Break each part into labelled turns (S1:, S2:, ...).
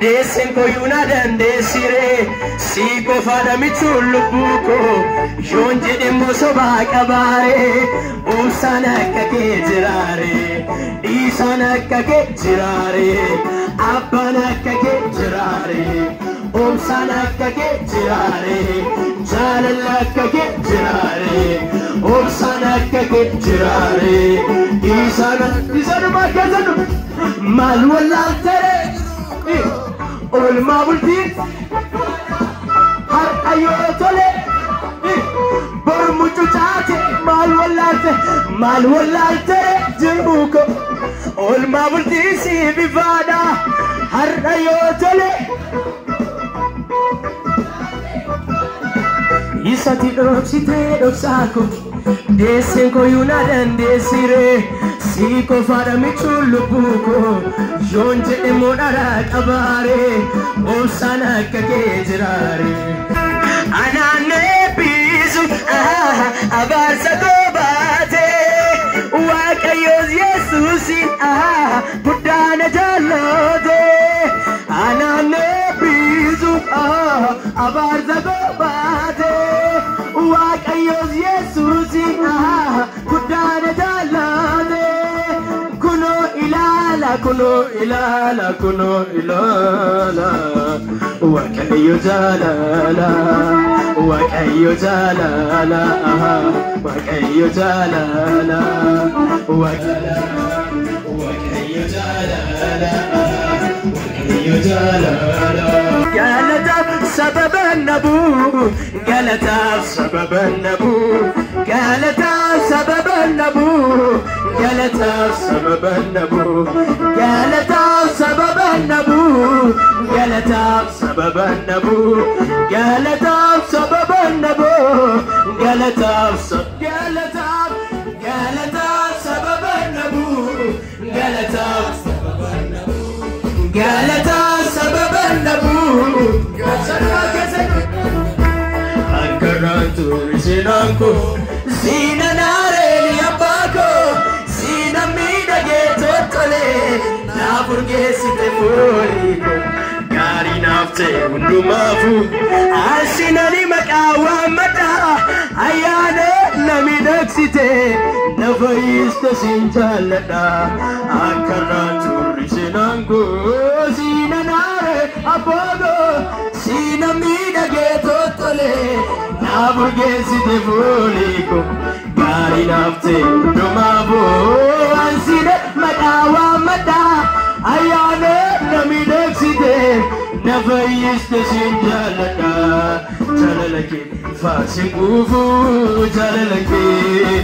S1: Deesseen koyyuu na dandeessire si qofaadha michuun lubbuu koo yoon jedhe immoo sobaa qabaare obsaan akka kee jiraare dhiisaan akka kee jiraare abbaan akka kee jiraare obsaan akka kee jiraare jaalala akka kee jiraare obsaan akka kee jiraare dhiisaan dhiisaanuma akka jedhu maal wallaaltere oolmaa bultii har'a yoo tole bor mucucaate maal wallaalte jiruu ko oolmaa bultii si bifaadha har'a yoo tole isati dhoksitee dhoksaa ko deesseen koyyuu na dandeessire si qofaadha michuun lubbuu koo yoon jedhe immoo dharaa qabaare obsaan akka kee jiraare. Anaan eebbisu abaarsa koo baate Waaqayyoos Yesuusin guddaa na jaalladhe. Anaan eebbisu abaarsa koo baate Waaqayyoos Yesuusin guddaa na jaalladhe. Kunoo ilaala kunoo ilaala kunoo ilaala Waaqayyo jaalala Waaqayyo jaalala Waaqayyo jaalala Waaqayyo jaalala Waaqayyo jaalala Galataaf sababa nabuu galataaf sababa nabuu galataaf sababa nabuu galataaf sababa nabuu galataaf sababa nabuu galataaf sababa nabuu galataaf sababa nabuu galataaf galataaf galataaf sababa nabuu galataaf sababa nabuu galataaf sababa nabuu akkaraan ture seenaan koo siina naareen abbaa koo siina miidhagee toltolee naaf urgeessite foolii koo gaarii naaf ta'e hundumaafuu asinani maqaa waammadha ayyaana na miidhagsite na fayyiste siin jaalladha akkaraan turre seenaan koo siina naaree abbaa koo siina miidhagee toltolee naaf urgeessite foolii koo gaarii naaf ta'e hundumaafuu asina maqaa waammadha ayyaana na miidhagsite na fayyiste siin jaalladha jaalala kee faarsin quufuu jaalala kee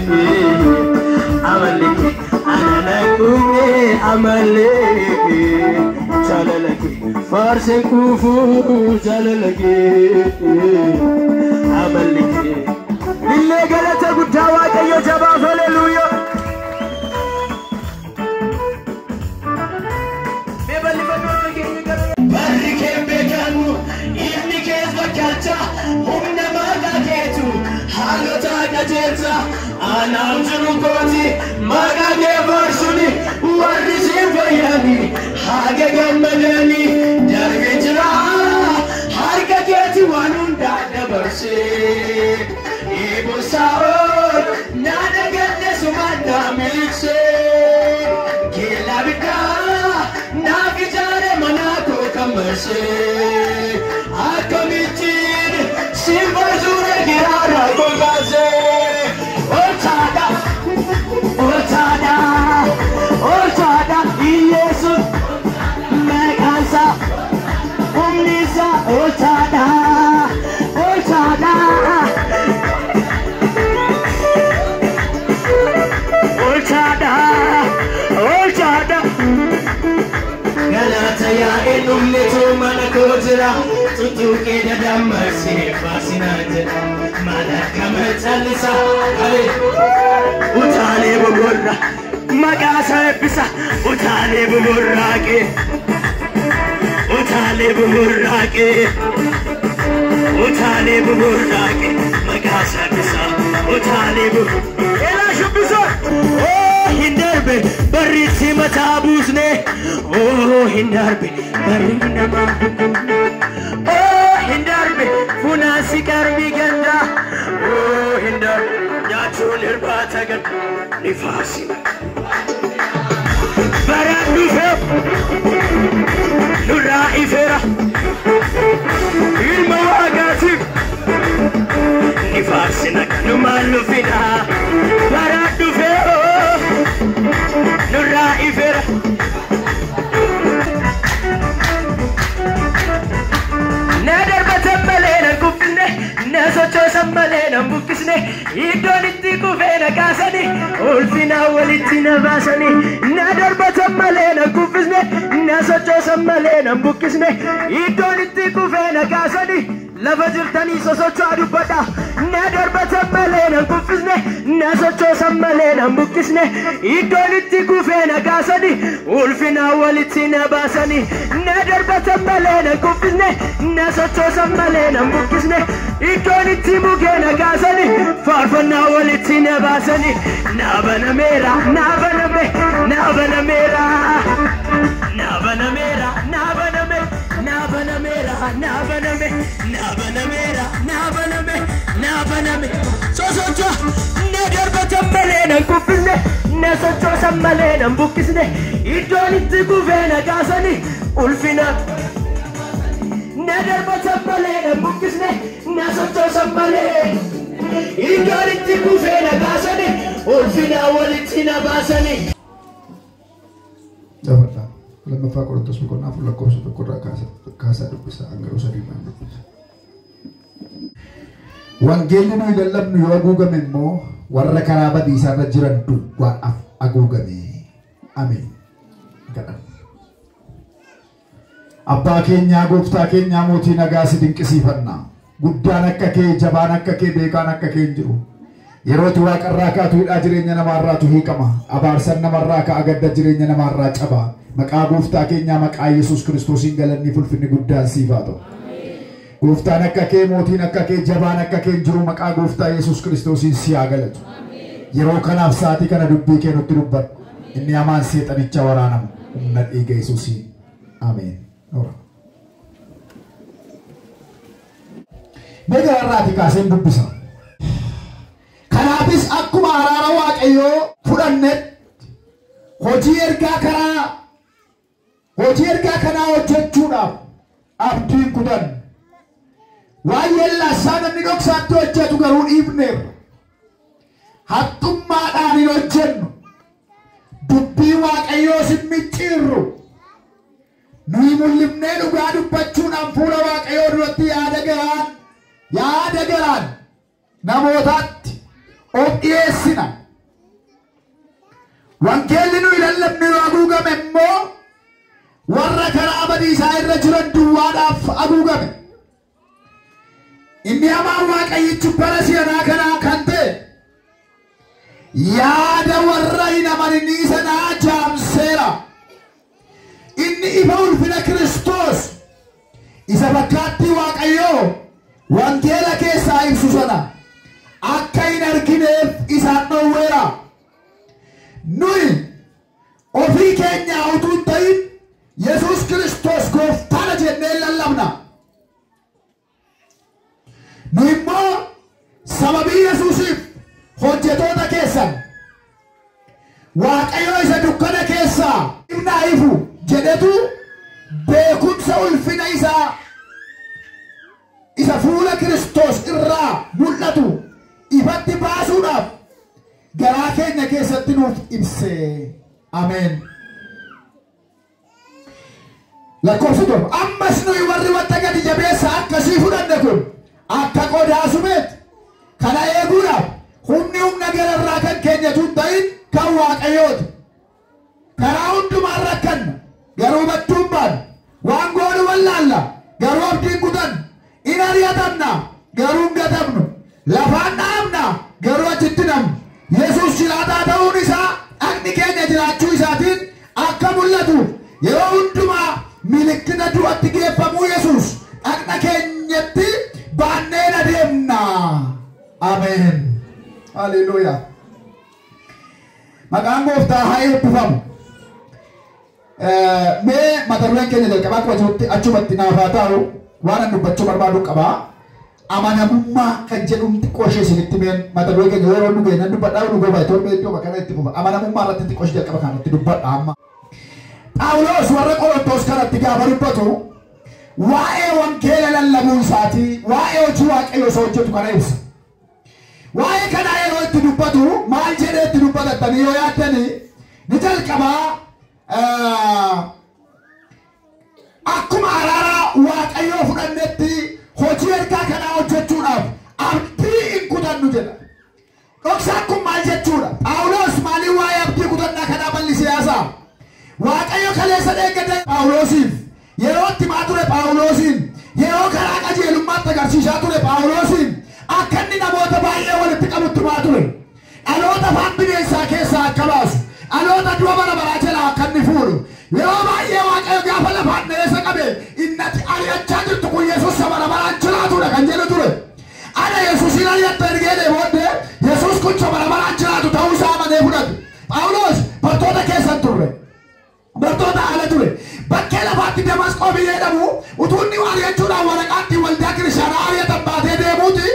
S1: amalli kee ana naquune amallee kee jaalala kee faarsin quufuu jaalala kee amalli kee illee galata guddaa Waaqayyo jabaaf haleluuyaa. Barri kee beekamu inni kees bakkalcha humna maqaa keetu haalota qajeelcha anaaf jiru kooti maqaa kee faarsuni warri si fayyani haga gammadani darbe jira harka keeti waan hundaa dabarsee eeboo saa'ol na dagadhe sumaan na miliqsee keellaa biddaa naaf ijaare mana koo kan marsee akkamittiin siin faarsuure giraara koo kaasee olchaadha olchaadha olchaadha Iyeesus maqaansa humni isaa olchaadha olchaadha olchaadha olchaadha. Galata yaa'ee dhumnetu mana koo jira tuttuqee dadammarsee faasinaa jedha maal akkama callisa utaalee boborra maqaa isaa eebbisa utaalee boborraaqee utaalee boborraaqee utaalee boborraaqee maqaa isaa eebbisa utaalee boborraaqee elaa shubbisa hin darbe barriitti mataa buusne. Oh hin darbe barri namaa Oh hin darbe funaansi qarmii gandaa Oh hin darbe nyaachuun irbaata ganda ni faarsina Baraan dhufee nurraa ifeera ilma waaqaatiif ni faarsina kanumaan lufina Baraan dhufee nurraa ifeera Na darbatan malee nan kuffisne na sochoosan malee nan buqqisne iddoon itti kufee na kaasani ulfina walitti na baasani na darbatan malee nan kuffisne na sochoosan malee nan buqqisne iddoon itti kufee na kaasani lafa jirtanii sosocho'aa dubbadha na darbatan malee nan kuffisne na sochoosan malee nan buqqisne iddoon itti kufee na kaasani ulfina walitti na baasani na darbatan malee nan kuffisne na sochoosan malee nan buqqisne iddoon itti mugee na kaasani faarfannaa walitti na baasani na banameera na baname na banameera na banameera na baname na banameera na baname na banameera na baname na baname sosocho'a na darbatan malee nan kuffisne na sochoosan malee nan buqqisne iddoon itti kufee na kaasani ulfina na darbatan malee nan buqqisne na sochoosan malee iddoon itti kufee na kaasani ulfina walitti na baasani.
S2: Dabalaa lammaffaa Qorontos boqonnaa 4 lakkoofsa 1 irraa kaasaa dubbisa hangaruu 3 maan dubbisa. Wangeelli nuyi lallabnu yoo haguugame immoo warra karaa badiisaa irra jiran duwwaadhaaf haguugame. Ameen. Kadhanna. Abbaa keenyaa gooftaa keenyaa mootii nagaa si dinqisiifanna. Guddaan akka kee jabaan akka kee beekaan akka kee hin jiru. Yerootti waaqarraa kaatu hidhaa jireenya namaarraatu hiikama. Abaarsan namarraa ka'a gadda jireenya namaarraa caba. Maqaa gooftaa keenyaa maqaa Yesuus Kiristoosiin galanni fulfinni guddaan siif haa ta'u. Gooftaan akka kee mootiin akka kee jabaan akka kee hin jiru maqaa gooftaa Yesuus Kiristoosiin si haa galatu. Yeroo kanaaf sa'aatii kana dubbii kee nutti dubbadhu. Inni hamaan seexanicha waraanamu humna dhiiga Yesuusiin. Ameen. Mee gararraati kaaseen dubbisa. Kanaafis akkuma araara Waaqayyoo fudhannetti hojii ergaa kanaa hojjechuudhaaf abdiin kutannu. Waa'ee laasaa namni dhoksaatti hojjetu garuu dhiifneerra. Haxxummaadhaan hin hojjennu. Dubbii Waaqayyoos hin micciirru. Nuyi mul'ifnee dhugaa dubbachuudhaan fuula Waaqayyoo duratti yaada garaan namootaatti of dhiyeessina. Wangeelli nuyi lallabnu yoo haguugame immoo warra karaa badiisaa irra jiran duwwaadhaaf haguugame. Inni hamaan Waaqayyichi bara si'anaa kanaa kan ta'e yaada warra hin amaninii sanaa jaamseera. Inni ifa ulfina Kiristoos isa fakkaattii Waaqayyoo wangeela keessaa ibsu sana akka hin argineef isaan dhowweera. Nuyi ofii keenyaa utuu hin ta'in Yesuus Kiristoos gooftaadha jennee lallabna. Nu immoo sababii Yesuusiif hojjetoota keessan Waaqayyoo isa dukkana keessaa ifnaa ifu jedhetu beekumsa ulfina isaa isa fuula Kiristoos irraa mul'atu ifatti baasuudhaaf garaa keenya keessatti nuuf ibse. Ameen. Lakkoofsa 7. Ammas nuyi warri wanta gadi jabeessa akkasii fudhanne kun akka qodaa sumeeti. Kana eeguudhaaf humni humna gararraa kan keenyatu hin ta'in kan Waaqayyooti. Karaa hundumaan rakkanna garuu battuu hin baanu. Waan goonu wallaalla garuu abdiin kutannu. In ari'atamna garuu hin gatamnu. Lafaan dhaabna garuu achitti namnu. Yesuus jiraataa ta'uun isaa dhagni keenya jiraachuu isaatiin akka mul'atu yeroo hundumaa milikkita du'atti geeffamuu Yesuus dhagna keenyatti baannee adeemna. Ameen. Haleluuyaa. Maqaan gooftaa haa eebbifamu. Mee mata dureen keenya jalqabaa akkuma jirutti achumatti naaf haa ta'u waan an dubbachuu barbaadu qaba. Amanamummaa kan jedhu xiqqoo ishee isinitti meen mata duree keenya yeroo nu ga'e nan dubbadhaa nu goba torbee iddoo kana itti fufa. Amanamummaa irratti xiqqoo ishee jalqaba kanatti dubbadha amma. Phaawulos warra Qorontos kanatti gaafa dubbatu waa'ee wangeela lallabuu isaatii waa'ee hojii Waaqayyoo isa hojjetu kana ibsa. Waa'ee kana yeroo itti dubbatu maal jedhee itti dubbatattanii yoo yaaddanii ni jalqabaa akkuma araara Waaqayyoo fudhannetti hojii ergaa kanaa hojjechuudhaaf abdii hin kutannu jedha. Dhoksaan kun maal jechuudha? Phaawulos maaliin waa'ee abdii kutannaa kanaa bal'isee haasa'a? Waaqayyo kaleessa dheeggate Phaawulosiif yeroo itti maa ture Phaawulosiin yeroo karaa qajeelummaatti agarsiisaa ture Phaawulosiin akka inni namoota baay'ee walitti qabutti maa ture. Dhaloota afaan bineensaa keessaa akka baasu, dhaloota du'a bara baraa jalaa akka inni fuudhu. Yeroo baay'ee Waaqayyo gaafa lafaan dheessa qabe innati ari'achaa jirtu kun Yesuus bara baraan jiraatudha kan jedhu ture. Ana Yesuusin ari'atta ergee booddee Yesuus kun bara baraan jiraatu ta'uu isaa amanee fudhate. Phaawulos bartoota keessan turre. Bartoota ala ture. Bakkee lafaatti Damasqoo biyya jedhamu utuu inni ari'achuudhaan waraqaatti waldaa kiristaanaa ari'atan baatee deemuuti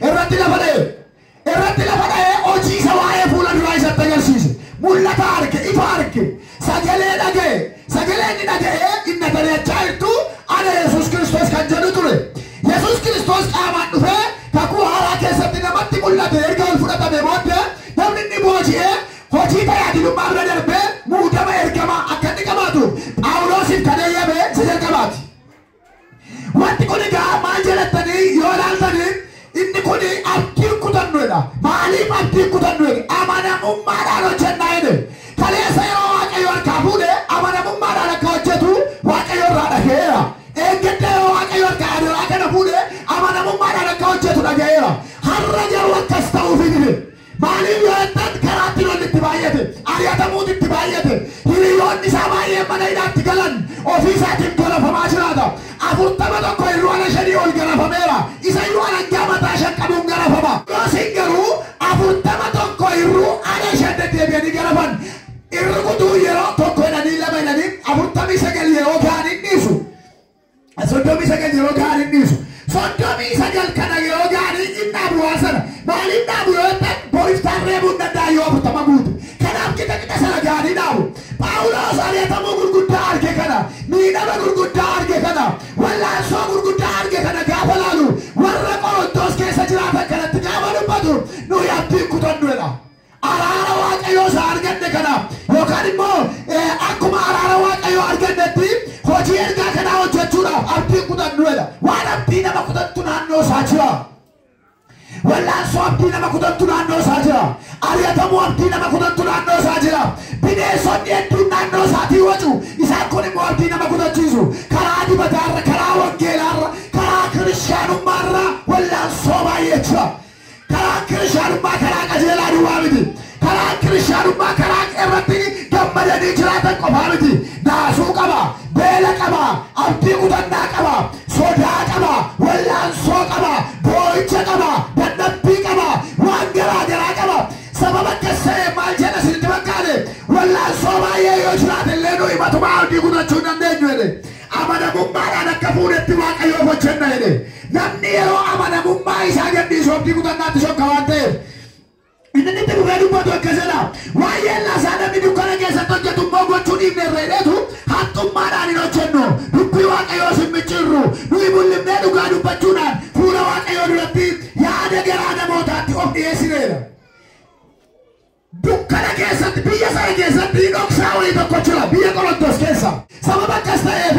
S2: irratti lafa dha'e. Irratti lafa dha'ee hojii isa waa'ee fuula duraa isatti agarsiise. Mul'ata arge, ifa arge, sagalee dhaga'e. Sagalee inni dhaga'ee inni ari'achaa jirtu ana Yesuus Kiristoos kan jedhu ture. Yesuus Kiristoos qaamaan dhufee kakuu haaraa keessatti namatti mul'ate erga ol fudhatame booddee namni inni booji'ee hojii tajaajilummaa bira darbee muudama ergamaa akka inni qabaatu Phaawulosiif kan eeyyame isa jalqabaati. Wanti kun egaa maal jedhattanii yoo ilaaltanii inni kun abdii kutannuudha. Maaliif abdii kutannuudha? Amanamummaadhaan hojjennaa jedhe. Kaleessa yeroo Waaqayyo harkaa fuudhe amanamummaadhaan akka hojjetu Waaqayyo irraa dhaga'eera. Eeggadda yeroo Waaqayyo harkaa adaraa kana fuudhe amanamummaadhaan akka hojjetu dhaga'eera. Har'a garuu akkas ta'uuf hin Maaliif yoo jettan karaatti lolli itti baay'ate, ari'atamuutu itti baay'ate, hiriyoonni isaa baay'een mana hidhaatti galan ofii isaatiin galafamaa jiraata. 41 hir'uu ala 5 ol galafameera. Isa iyyuu alangaa mataa 5 qabuun galafama. Yoosiin garuu 41 hir'uu ala 5 deddeebi'anii galafan. Irri kutuu yeroo 1 hidhanii 2 hidhanii 49 yeroo ga'an hin dhiisu. 39 yeroo ga'an hin dhiisu. 39 kana yeroo ga'anii hin dhaabu waan sana. Maaliif dhaabu yoo jettan booriftaan reebuu hin danda'an yoo 40 guute. Kanaaf qixa qixa sana ga'anii dhaabu. Phaawulos ari'atamuu gurguddaa arge kana, miidhama gurguddaa arge kana, wallaansoo gurguddaa arge kana gaafa laalu warra Qorontos keessa jiraatan kanatti gaafa dubbatu nuyi abdii kutannuudha. Araara Waaqayyoo isa arganne kana yookaan immoo akkuma araara Waaqayyoo argannetti hojii ergaa kanaa hojjechuudhaaf abdii kutannuudha. Waan abdii nama kutattu naannoo isaa jira. Wallaansoo abdii nama kutattu naannoo isaa jira. Ari'atamuu abdii nama kutattu naannoo isaa jira. Bineensonni hedduun naannoo isaatii wacu. Isaan kun immoo abdii nama kutachiisu. Karaa dibataarra, karaa wangeelaarra, karaa kiristaanummaarra wallaansoo baay'ee jira. Karaa kiristaanummaa karaa qajeelaa duwwaa miti. Karaa kiristaanummaa karaa irratti gammadanii jiraatan qofaa miti. Naasuu qaba, beela qaba, abdii kutannaa qaba, sodaa qaba, wallaansoo qaba, boo'icha qaba, dadhabbii qaba, waan garaa garaa qaba. Sababa akkas ta'e maal jedha isinitti fakkaate? Wallaansoo baay'ee yoo jiraate illee nuyi matumaa abdii kutachuu hin dandeenyu jedhe. Amanamummaadhaan akka fuudhetti Waaqayyoof hojjenna jedhe. Namni yeroo amanamummaa isaa gadhiisu abdii kutannaatti sokka waan ta'eef. Inni itti dhufee dubbatu akkas jedha. Waa'ee laasaa namni dukkana keessatti hojjetu immoo gochuu dhiifne irra hidheetu haxxummaadhaan hin hojjennu. Dubbii Waaqayyoos hin micciirru. Nuyi mul'ifnee dhugaa dubbachuudhaan fuula Waaqayyoo duratti yaada garaa namootaatti of dhiyeessineera. Dukkana keessatti biyya sana keessatti dhoksaa wayii tokko jira biyya Qorontos keessa. Sababa akkas ta'eef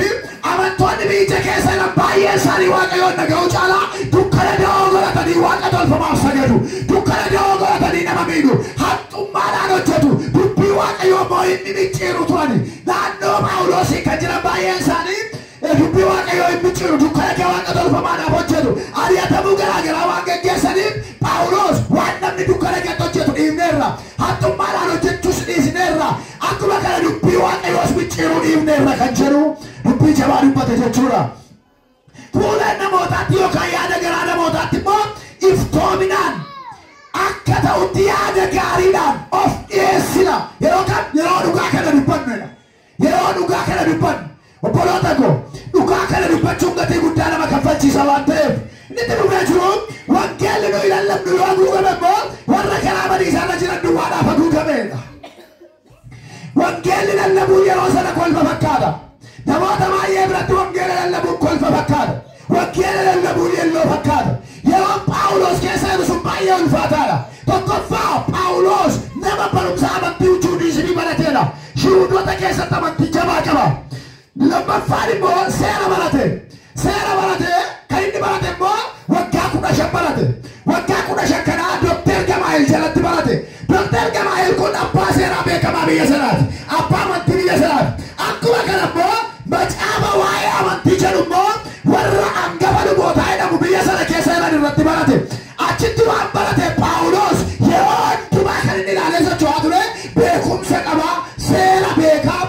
S2: amantoonni biyyicha keessa jiran baay'een isaanii Waaqayyoon dhaga'uu caalaa dukkana da'oo godhatanii Waaqa tolfamaaf sagadu. Dukkana da'oo godhatanii nama miidhu. Haxxummaadhaan hojjetu. Dubbii Waaqayyoo immoo inni micciiru turani. Naannoo Phaawulosii kan jiran baay'een isaanii dubbii Waaqayyoo hin micciiru. Dukkana kee Waaqa tolfamaadhaaf hojjetu. Ari'atamuu garaa garaa waan geggeessaniif Phaawulos waan namni dukkana keessa hojjetu dhiifneerra. Haxxummaadhaan hojjechuus dhiisneerra. Akkuma kana dubbii Waaqayyoos micciiruu dhiifneerra kan jedhu dubbii jabaa dubbate jechuudha. Fuula namootaatti yookaan yaada garaa namootaatti immoo iftoominaan akka ta'utti yaada gaariidhaan of dhiyeessina. Yeroo kam yeroo dhugaa kana dubbannudha. Yeroo dhugaa dubbannu. Obboloota koo, dhugaa kana dubbachuun gatii guddaa nama kaffalchiisa waan ta'eef inni itti dhufee jiru wangeelli nuyi lallabnu yoo haguugame immoo warra karaa badiisaarra jiran duwwaadhaaf haguugameedha. Wangeelli lallabuun yeroo sana kolfa fakkaata. Namoota baay'ee biratti wangeela lallabuun kolfa fakkaata. Wangeela lallabuun yelloo fakkaata. Yeroon Phaawulos keessa jiru sun baay'ee ulfaataadha. Tokkoffaa Phaawulos nama barumsa amantii Juudiizimii barateedha. Yihuudoota keessatti amantii jabaa qaba. Lammaffaan immoo seera barate. Seera barate kan inni barate immoo waggaa 15 barate. Waggaa 15 kanaa Dookter Gamaa'el jalatti barate. Dookter Gamaa'el kun abbaa seeraa beekamaa biyya sanaati. Abbaa amantii biyya sanaati. Akkuma kana immoo macaafa waa'ee amantii jedhu immoo warra hangafa lubootaa jedhamu biyya sana keessa jiran irratti barate. Achitti waan barate Phaawulos yeroo hundumaa kan inni ilaalee socho'aa ture beekumsa qaba, seera beekaa,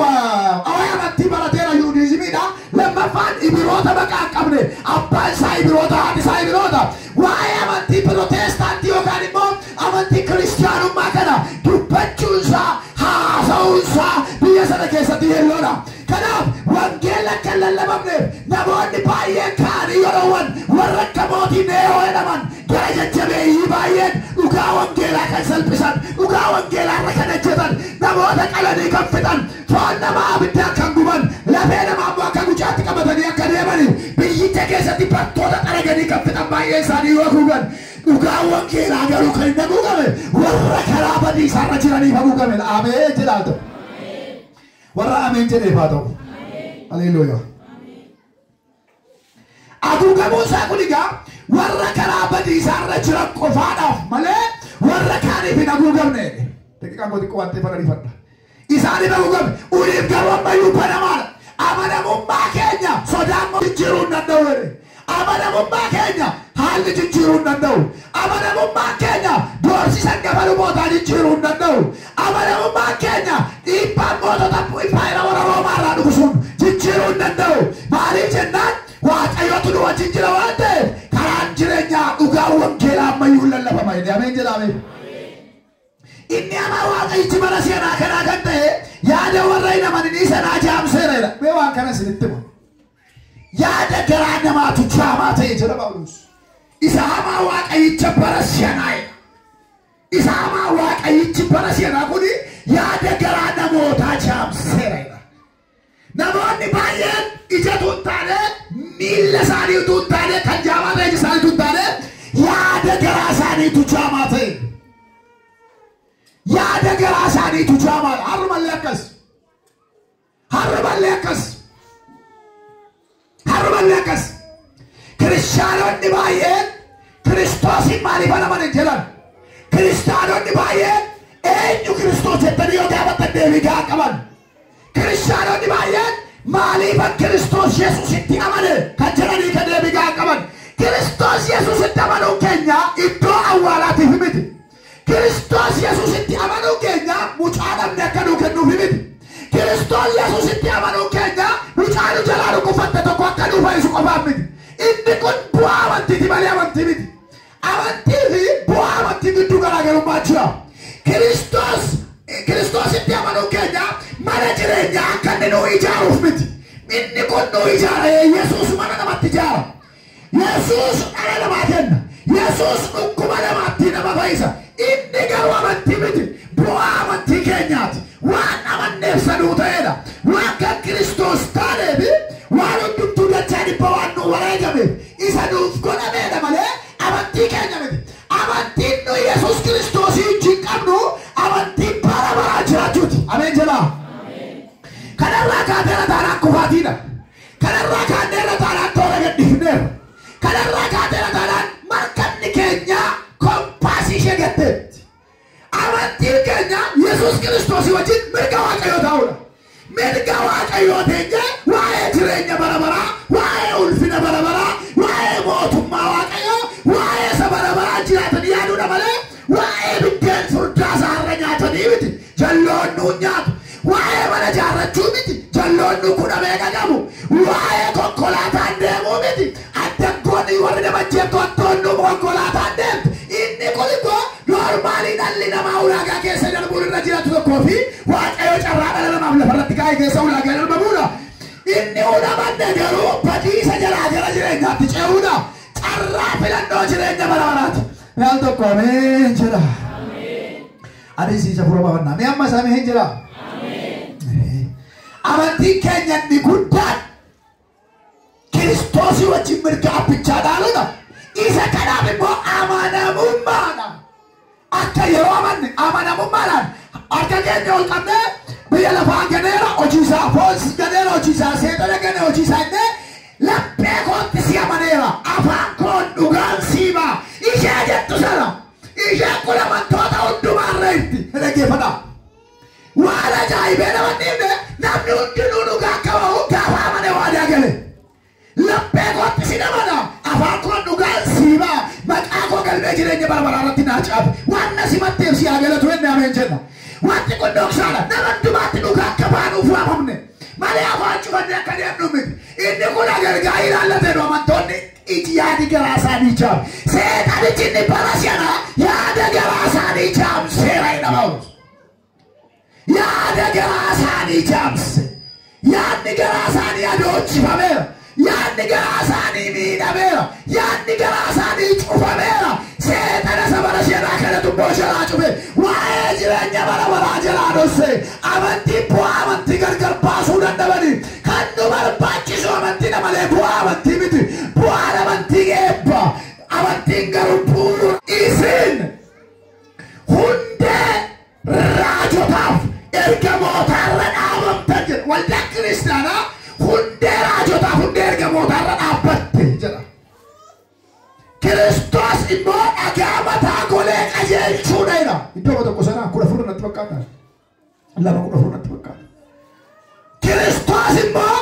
S2: waa'ee amantii barateera Yuudiizimiidha. Lammaffaan Ibiroota maqaa hin qabne, abbaan isaa Ibiroota, haati isaa Ibiroota. Waa'ee amantii Pirootestaantii yookaan immoo amantii Kiristiyaanummaa kana dubbachuunsaa, haasa'uunsaa biyya sana keessatti yelloodha. Kanaaf wangeela akka hin lallabamneef namoonni baay'een ka'anii yeroowwan warra akka mootii Neeroo jedhaman gara jajjabeeyyii baay'een dhugaa wangeelaa kan salphisan, dhugaa wangeelaa irra kan hojjetan, namoota qalanii kan fixan, foon namaa abiddaan kan guban, lafee namaa immoo akka gucaatti qabatanii akka deemaniif biyyicha keessatti bartoota xaraganii kan fixan baay'ee isaanii yoo haguugan, dhugaa wangeelaa garuu kan hin haguugame warra karaa badiisaarra jiraniif haguugame. Ameen jedhaa. Warra ameen jedheef haa ta'u. Haleluuyaa. Haguugamuun isaa kun egaa warra karaa badiisaarra jiran qofaadhaaf malee warra kaaniif hin haguugamne. Daqiiqaan koo xiqqoo waan ta'eef ariifadha. Isaaniif haguugame. Uniif garuu ammayyuu banamaadha. Amanamummaa keenya sodaan jijjiiruu hin danda'u jedhe. Amanamummaa keenya haalli jijjiiruu hin danda'u. Amanamummaa keenya doorsisa hangafa lubootaa jijjiiruu hin danda'u. Amanamummaa keenya dhiibbaan mootota impaayera warra Roomaa irraa dhufu sun jijjiiruu hin danda'u. Maaliif jennaan Waaqayyotu nu wajjin jira waan ta'eef karaan jireenyaa dhugaa wangeelaa ammayyuu hin lallabama jedhe. Ameen jedha ameen. Inni hamaa Waaqayyichi bara seenaa kanaa kan ta'e yaada warra hin amaninii sanaa jaamseera jedha. Mee waan kana isinitti hima. Yaada garaa namaatu jaamaa ta'e jedha Phaawulos. Isa hamaa Waaqayyicha bara seenaa jedha. Isa hamaa Waaqayyichi bara seenaa kuni yaada garaa namootaa jaamseera jedha. Namoonni baay'een ijatu hin taane, miilla isaaniitu hin taane, kan jaamaa ta'e ija isaaniitu hin taane, yaada garaa isaaniitu jaamaa ta'e. Yaada garaa isaaniitu jaamaadha. Har'umallee akkas. Har'umallee akkas. Har'umallee akkas. Kiristaanonni baay'een Kiristoosiin maaliif amanan hin jedhan. Kiristaanonni baay'een eenyu Kiristoos jettanii yoo gaafatan deebii gahaa qaban. Kiristaanonni baay'een maaliif Kiristoos Yesuusitti amane kan jedhanii kan deebii gahaa qaban. Kiristoos Yesuusitti amanuun keenya iddoo awwaalaatiif miti. Kiristoos Yesuusitti amanuun keenya mucaa dhabne akka nuu kennuuf miti. Kiristoos Yesuusitti amanuun keenya mucaa nu jalaa dhukkufatte tokko akka nuu fayyisu qofaaf miti. Inni kun bu'aa amantiiti malee amantii miti. Amantii fi bu'aa amantii gidduu garaagarummaa jira. Kiristoositti amanuun keenya mana jireenyaa akka inni nuu ijaaruuf miti. Inni kun nuu ijaara. Yesuus mana namatti ijaara. Yesuus dhala namaa kenna. Yesuus dhukkuba namaatti nama fayyisa. Inni garuu amantii miti. Bu'aa amantii keenyaati. Waan amanneef sanuu ta'edha. Waan kan Kiristoos taaneef waan hundumtuu dachaa dhibba waan nu wareegameef isa nuuf godhameedha malee amantii keenya miti. Amantiin nu Yesuus Kiristoosii wajjin qabnu amantii bara baraa jiraachuuti. Ameen jedhaa. Kanarraa kaateera taanaan kufaatiidha. Kanarraa kaateera taanaan toora gadhiifneerra. Kanarraa kaateera taanaan markabni keenya kompaasii ishee gatteetti. Amantiin keenya Yesuus Kiristoosii wajjin mirga Waaqayyoo ta'uudha. Mirga Waaqayyoo teenye waa'ee jireenya bara baraa, waa'ee ulfina bara baraa, waa'ee mootummaa Waaqayyoo, waa'ee isa bara baraa jiraatanii yaaduudha malee waa'ee biddeen furdaa isaarra nyaatanii miti. Jalloon nuun nyaatu. Waa'ee mana ijaarrachuu miti. Jalloon nu kudha meeqa qabu. Waa'ee konkolaataan deemuu miti. Addaggoonni warri nama jeeqtu hattoonni konkolaataan deemtu. Inni kun immoo noormaalii dhalli namaa ulaagaa keessa darbuun irra jiraatu tokkoo fi Waaqayyo carraa dhala namaaf lafarratti kaa'e keessa ulaagaa darbamuudha. Inni unamanne garuu badiisa jalaa gara jireenyaatti ce'uudha. Carraa filannoo jireenya bara baraati. Mee al tokko ameen jedha. Ani siisa fura baafannaa. Mee ammas ameen jedha. Amantiin keenya inni guddaan Kiristoosii wajjin mirga abbichaa dhaaluudha. Isa kanaaf immoo amanamummaadha. Akka yeroo amanne amanamummaadhaan harka keenya ol qabnee biyya lafaa ganeera hojii isaa, foon ganeera hojii isaa, seexana ganee hojii isaa innee laphee kootti si amaneera, afaan koon dhugaan siima ishee jettu sana isheen kun amantoota hundumaarra jirti. Dhaggeeffadhaa. Waan ajaa'ibee nama hin dhiifne namni hundinuu dhugaa akka bahu gaafa amane waadaa gale. Laphee kootti si amana, afaan koon dhugaan siima, maqaa koo galmee jireenya bara baraa irratti naa caafe, waan na simatteef si haa galatu inni ameen jenna. Wanti kun dhoksaadha. Nama hundumaatti dhugaa akka baanuuf waamamne malee afaan cufannee akka deemnu miti. Inni kun agargaa ilaallateen amantoonni iji yaadi garaa isaanii jaam. Seexanichi inni bara sana yaada garaa isaanii jaamseera jedha Phaawulos. Yaada garaa isaanii jaamse. Yaadni garaa isaanii adoonsifameera. Yaadni garaa isaanii miidhameera. Yaadni garaa isaanii cufameera. Seexana isa bara seenaa kana tubboo jalaa cufe. Waa'ee jireenya bara baraa jalaa dhosse. Amantii bu'aa amantii gargar baasuu danda'anii kan nu barbaachisu amantii malee bu'aa amantii miti. Bu'aan amantii eebba. Amantiin garuu bu'uura. Isin hundee raajotaaf ergamootaarra dhaabamtan jedha. Waldaan kiristaanaa hundee raajotaaf hundee ergamootaarra dhaabbatte jedha. Kiristoos immoo dhagaa mataa golee qajeelchuudha jedha. Iddoo tokko sana 14 natti fakkaata. 2 14 natti fakkaata. Kiristoos immoo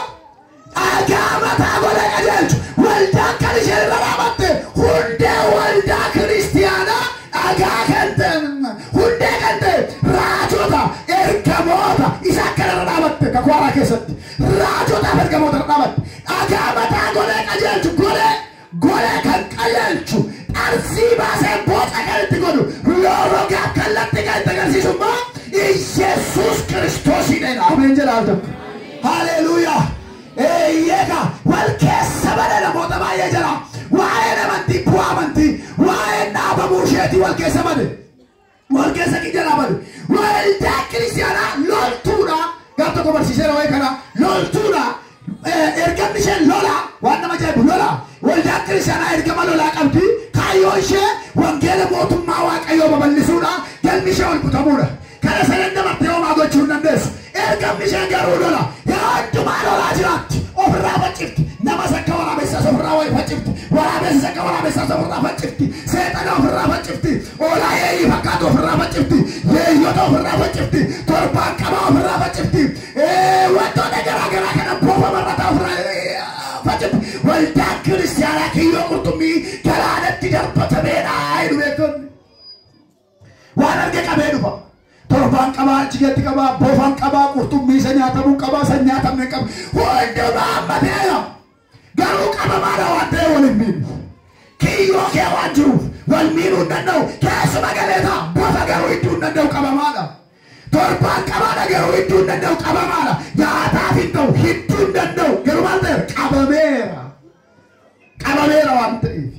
S2: dhagaa mataa golee qajeelchu. Waldaan kan isheen irra dhaabatte hundee waldaa kiristiyaanaa dhagaa kan ta'e hundee kan ta'e raajota ergamoota isa akkana irra dhaabatte kakuu haaraa keessatti raajotaaf ergamoota irra dhaabatte dhagaa mataa golee qajeelchu golee kan qajeelchu xarsii baasee boca kan itti godhu rogaa kallattii kan itti agarsiisu immoo Iyesuus Kiristoosiidha. Ameen jedha al tokko. Haleluuyaa. Eeyyeka wal keessa bade namoota baay'ee jira. Waa'een amantii bu'aa amantii waa'een dhaabamuu isheetii wal keessa bade. Wal keessa jalaa bade. Waldaa kiristaanaa loltuudha. Gaaf tokko barsiiseera waa'ee kana loltuudha. Ergamni ishee lola waan nama ajaa'ibu lola. Waldaan kiristaanaa ergama lolaa qabdi. Kaayyoo ishee wangeela mootummaa Waaqayyoo babal'isuudha. Galmi ishee ol butamuudha. Kana sadan dabartee homaa gochuu hin dandeessu. Ergamni ishee garuu lola. Yeroo hundumaa lolaa jiraatti. Ofirraa faccifti. Namas akka waraabessaas ofirraa wayii faccifti. Waraabessas akka waraabessaas ofirraa faccifti. Seexana ofirraa faccifti. Hoolaa yeeyyii fakkaatu ofirraa faccifti. Yeeyyota ofirraa faccifti. Torbaan qabaa ofirraa faccifti. Wantoota garaa garaa kana boofa marrataa ofirraa faccifti. Waldaan kiristaanaa kiyyoo qurxummii galaanatti darbatameedha jedhu beektonni. Waan arge qabee dhufa. Torbaan qabaa, achi qabaa, boofaan qabaa, qurxummii isa nyaatamuu qabaa, isa nyaatamne qaba. Hundumaa hammateera. Garuu qabamaadha waan ta'e wal hin miidhu. Kiyyoo kee waan jiruuf wal miidhuu hin danda'u. Keessuma galeeta bofa garuu hidduu hin danda'u qabamaadha. Torbaan qabaadha garuu hidduu hin danda'u qabamaadha. Nyaataaf hin ta'u hidduu hin danda'u. Garuu maal ta'eera? Qabameera. Qabameera waan ta'eef.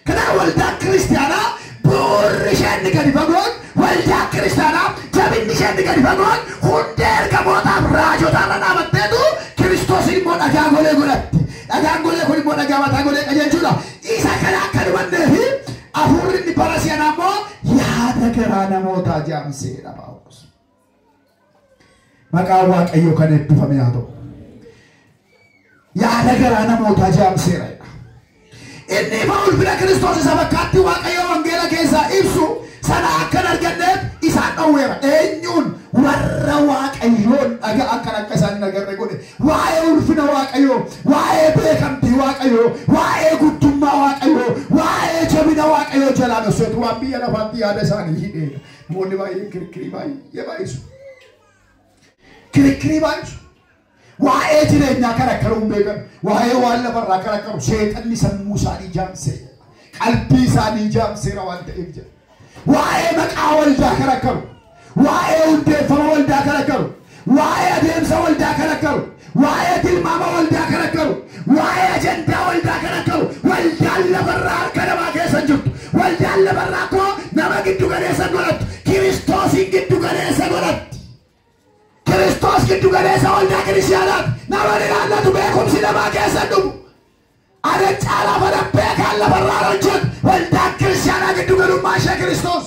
S2: Kanaaf waldaan kiristaanaa bu'uurri ishee inni gadi fagoon waldaa kiristaanaa jabinni ishee inni gadi fagoon hundee ergamootaaf raajotaarra dhaabatteetu Kiristoos immoo dhagaa golee godhatti. Dhagaan golee kun immoo dhagaa mataa golee qajeelchuudha. Isa kana akka hubannee fi hafuurri inni bara si'anaa immoo yaada garaa namootaa jaamseedha Phaawulos. Maqaan Waaqayyoo kan eebbifame haa ta'u. Yaada garaa namootaa jaamseera. Inni ifa ulfina Kiristoos isa fakkaatti Waaqayyoo wangeela keessaa ibsu sana akka hin arganneef isaan dhowweera. Eenyuun warra Waaqayyoon dhaga'an kan akka isaan hin agarre godhe. Waa'ee ulfina Waaqayyoo, waa'ee beekamtii Waaqayyoo, waa'ee guddummaa Waaqayyoo, waa'ee jabina Waaqayyoo jalaa dhosseetu waan biyya lafaatti yaada isaanii hidheedha. Namoonni baay'een kirkirii baay'ee baay'isu. Kirkirii baay'isu. Waa'ee jireenyaa kan akka hin beekan, waa'ee waan lafarraa kan akka seexanni sammuu isaanii jaamseera. Qalbii isaanii jaamseera waan ta'eef jedha. Waa'ee maqaa waldaa karakkaru. Waa'ee hundeeffama waldaa karakkaru. Waa'ee adeemsa waldaa karakkaru. Waa'ee tilmaama waldaa karakkaru. Waa'ee ajandaa waldaa karakkaru. Waldaan lafarraa harka namaa keessa jirtu. Waldaan lafarraa koo nama giddu galeessa godhattu. Kiristoosiin giddu galeessa godhatti. Kiristoos giddu galeessa waldaa kiristaanaati. Nama ilaallatu beekumsi namaa keessa dhumu. Ana caalaa fana beekaan lafarraa hojjetu. Waldaan kiristaanaa giddu galummaa ishee Kiristoos.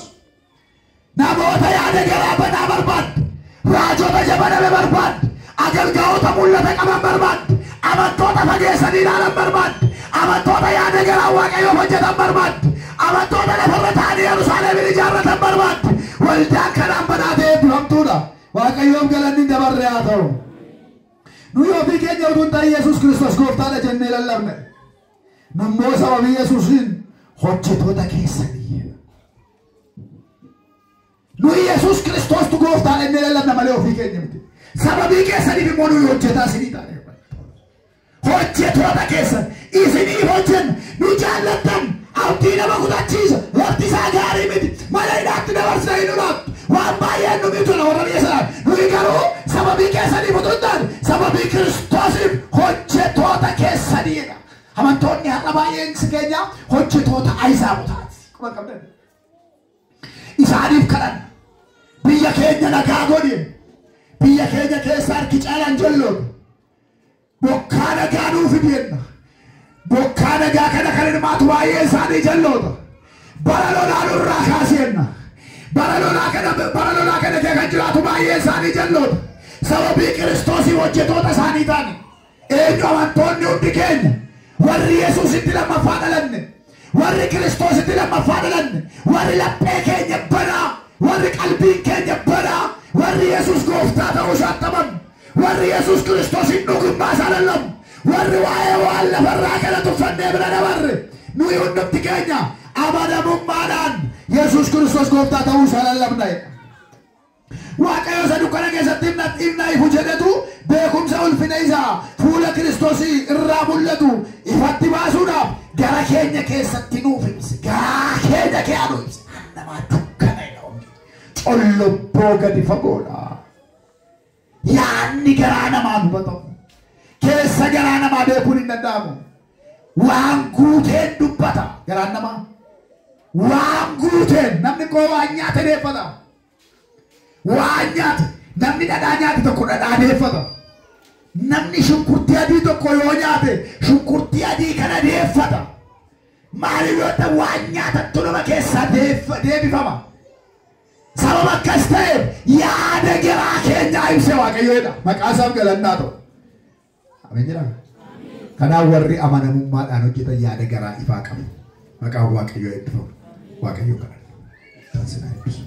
S2: Namoota yaada garaa banaa barbaaddu. Raajota jabaname barbaaddu. Agalgaa'ota mul'ata qaban barbaaddu. Amantoota fageessanii ilaalan barbaaddu. Amantoota yaada garaa Waaqayyoof hojjetan barbaaddu. Amantoota lafarra taa'anii Yerusaalemin ijaarratan barbaaddu. Waldaan kanaan banaa ta'e eebbifamtuudha. Waaqayyoof galanni dabarre haa ta'u. Nuyi ofii keenya utuu hin ta'in Yesuus Kiristoos gooftaadha jennee lallabne. Nammoo sababii Yesuusiin hojjetoota keessanii. Nuyi Yesuus Kiristoostu gooftaadha jennee lallabna malee ofii keenya miti. Sababii keessaniif immoo nuyi hojjetaa isinii taane. Hojjetoota keessan isiniif hojjenna. Nu jaallattan abdii nama kutachiisa. Lafti isaa gaarii miti. Mana hidhaatti dabarsina hin ulaattu. Waan baay'een nu miidhudha warra biyya sanaa. Nuyi garuu sababii keessaniif utuu hin taane sababii Kiristoosiif hojjetoota keessaniidha. Amantoonni har'a baay'een keenya hojjetoota Ayizaabotaati. Quba qabdan. Isaaniif kadhanna. Biyya keenya nagaa godhi. Biyya keenya keessa harki caalaan jalloodha. Bokkaa nagaa nuuf fidi. Bokkaa nagaa kana kan hirmaatu baay'ee isaanii jalloota. Bara lolaa nurraa kaaseenna. Bara lolaa kana kee kan jiraatu baay'ee isaanii jalloota. Sababii Kiristoosii hojjetoota isaanii ta'ani. Eenyu amantoonni hundi keenya warri Yesuusitti lammaffaa dhalanne, warri Kiristoositti lammaffaa dhalanne, warri laphee keenya banaa, warri qalbiin keenya banaa, warri Yesuus gooftaa ta'uu isaatti amanu, warri Yesuus Kiristoosiin dhugummaa isaa lallabu, warri waa'ee waan lafarraa kana tuffannee bira dabarre, nuyi hundumti keenya amanamummaadhaan Yesuus Kiristoos gooftaa ta'uu isaa lallabna. Waaqayyo isa dukkana keessatti ifna ifu jedhetu beekumsa ulfina isaa fuula Kiristoosii irraa mul'atu ifatti baasuudhaaf gara keenya keessatti nuuf ibse. Garaa keenya kee nu ibse. Namaa dukkana jedha. Collobboo gadi fagoodha. Yaanni garaa namaa hubatamu. Keessa garaa namaa beekuun hin danda'amu. Waan guuteen dubbata garaan namaa. Waan guuteen namni koo waan nyaate deeffata. Waan nyaate namni dhadhaa nyaate tokko dhadhaa deeffata. Namni shunkurtii adii tokko yoo nyaate shunkurtii adii kana deeffata. Maaliif yoo ta'u waan nyaatattu nama keessaa deebifama. Sababa akkas ta'eef yaada garaa keenyaa ibsee Waaqayyoodha. Maqaa isaaf galannaa ta'u. Ameen jedhama. Kanaaf warri amanamummaadhaan hojjetan yaada garaa ifaa qabu. Maqaan Waaqayyoo eebbifamu. Waaqayyoo kadhanna. Taasisaa eebbisu.